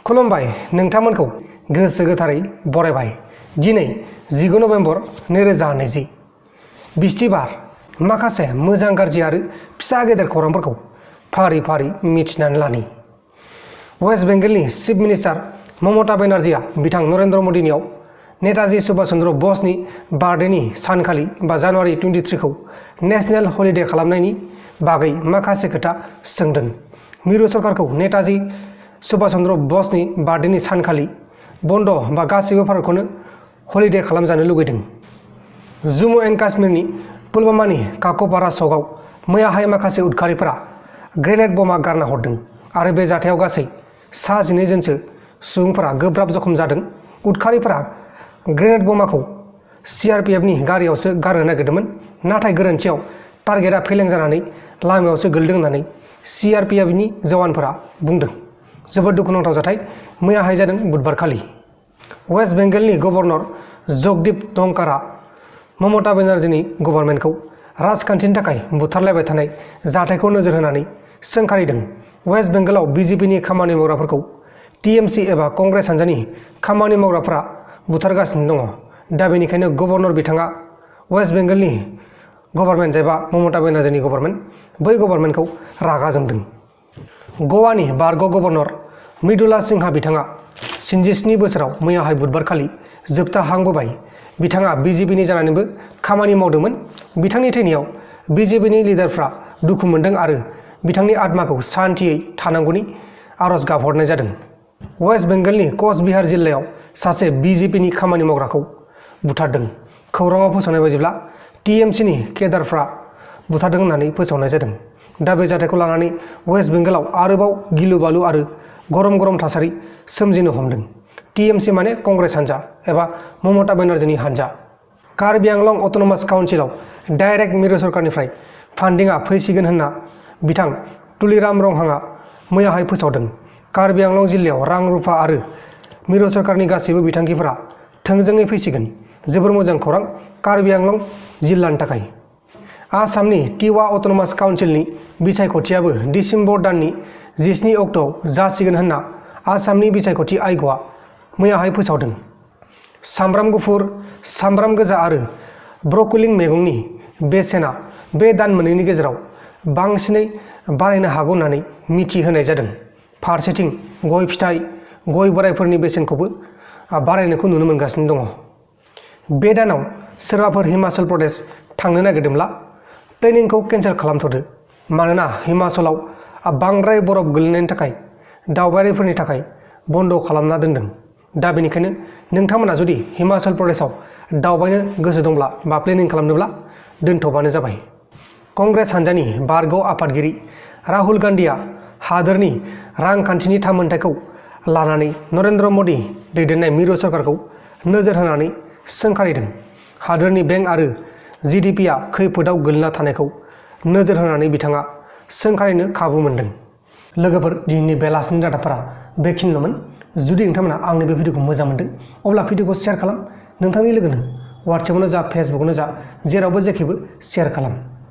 खुलुमबाय नोंथांमोनखौ गोसो गोथारै बरायबाय। दिनै 19 नभेम्बर 2020 बिस्थिबार माखासे मोजां गाज्रि आरो फिसा गेदेर खौरांफोरखौ फारि फारि मिथिनानै लानि। वेस्ट बेंगलनि चिफ मिनिस्टार ममता बेनार्जीआ बिथां नरेन्द्र मदिनियाव नेताजी सुभाष चन्द्र बसनि बार्थडेनि सानखालि जानुवारि 23 खौ नेशनेल हलिडे खालामनायनि बागै माखासे खोथा सोंदों। मिरु सरकारखौ नेताजी सुभाष चन्द्र बसनि बार्थडेनि सानखालि बन्द गासैबो भारतखौनो हलिडे खालामजानो लुगैदों। जम्मु एन्ड काश्मीरनि पुलवामानि काक'पारा सकआव मैयाहाय माखासे उदखारिफोरा ग्रेनेड बमा गारना हरदों आरो बे जाथायाव गासै 19 जनसो सुबुंफोरा गोब्राब जखम जादों। उदखारिफोरा ग्रेनेड बमाखौ CRPFनि गारियावसो गारनो नागिरदोंमोन, नाथाय गोरोन्थियाव टारगेटआ फेलें जानानै लामायावसो गोलैदों होननानै CRPFनि जवानफोरा बुंदों। जोबोद दुखुनांथाव जाथाय मैयाहाय जादों बुधबारखालि। वेस्ट बेंगलनि गभर्नर जगदीप धनखड़आ ममता बेनार्जीनि गभर्नमेन्टखौ राजखान्थिनि थाखाय बुथारलायबाय थानाय जाथायखौ नोजोर होनानै सोंखारिदों। वेस्ट बेंगलाव BJPनि खामानि मावग्राफोरखौ TMC एबा कंग्रेस हान्जानि खामानि मावग्राफोरा बुथारगासिनो दङ। दा बेनिखायनो गभर्नर बिथाङा वेस्ट बेंगलनि गभर्नमेन्ट जायबा ममता बेनार्जीनि गभर्नमेन्ट, बै गभर्नमेन्टखौ रागा जोंदों। गवानि बारग' गभर्नर मृदुला सिन्हा बिथाङा 67 बोसोराव मैयाहाय बुधबारखालि जोबथा हां बोबाय। बिथाङा BJPनि जानानैबो खामानि मावदोंमोन। बिथांनि थैनायाव BJPनि लिडारफ्रा दुखु मोनदों आरो बिथांनि आत्माखौ सान्थियै थानांगौनि आरज गाबहरनाय जादों। वेस्ट बेंगलनि कच बिहार जिल्लायाव सासे BJPनि खामानि मावग्राखौ बुथारदों। खौराङाव फोसावनाय बायदिब्ला TMCनि केडारफ्रा बुथारदों होननानै फोसावनाय जादों। दा बे जाथायखौ लानानै वेस्ट बेंगलाव आरोबाव गिलु बालु आरो गरम गरम थासारि सोमजिनो हमदों। TMC माने कंग्रेस हान्जा एबा ममता बेनार्जीनि हान्जा। कार्बि आंलं अट'नमास काउन्सिलाव डाइरेक्ट मिरु सरकारनिफ्राय फान्डिंआ फैसिगोन होनना बिथां तुलिराम रंहांआ मैयाहाय फोसावदों। कार्बि आंलं जिल्लायाव रां रुफा आरो मिरु सरकारनि गासैबो बिथांखिफोरा थोंजोङै फैसिगोन। जोबोर मोजां खौरां कार्बि आंलं जिल्लानि थाखाय। आसामनि टिवा अट'नमास काउन्सिलनि बिसायख'थियाबो दिसेम्बर दाननि 17 अक्ट'आव जासिगोन होनना आसामनि बिसायख'थि आय'गआ मैयाहाय फोसावदों। सामब्राम गुफुर, सामब्राम गोजा आरो ब्रक'लिं मैगंनि बेसेना बे दान मोननैनि गेजेराव बांसिनै बारायनो हागौ होननानै मिथिहोनाय जादों। फारसेथिं गय फिथाइ, गय बोराइफोरनि बेसेनखौबो बारायनायखौ नुनो मोनगासिनो दङ। बे दानाव सोरबाफोर हिमाचल प्रदेश थांनो नागिरदोंब्ला प्लेनिंखौ केन्सेल खालामथ'दो, मानोना हिमाचलाव बांद्राय बरफ गोलैनायनि थाखाय दावबायारिफोरनि थाखाय बन्द खालामना दोनदों। दा बेनिखायनो नोंथांमोना जुदि हिमाचल प्रदेशआव दावबायनो गोसो दंब्ला प्लेनिं खालामदोंब्ला दोनथ'बानो जाबाय। कंग्रेस हान्जानि बारग' आफादगिरि राहुल गान्धीआ हादोरनि रांखान्थिनि थामोनथायखौ लानानै नरेन्द्र मदि दैदेननाय मिरु सरकारखौ नोजोर होनानै सोंखारिदों। हादोरनि बेंक आरो GDPआ खैफोदाव गोलैना थानायखौ नोजोर होनानै बिथाङा सोंखारिनो खाबु मोनदों। लोगोफोर, दिनैनि बेलासिनि रादाबफोरा बेखिनिल'मोन। जुदि नोंथांमोना आंनि बे भिडिअखौ मोजां मोनदों अब्ला भिडिअखौ शेयार खालाम। नोंथांनि लोगोनो वाट्सएपआवनो जा फेसबुकआवनो जा जेरावबो जेखिबो शेयार खालाम।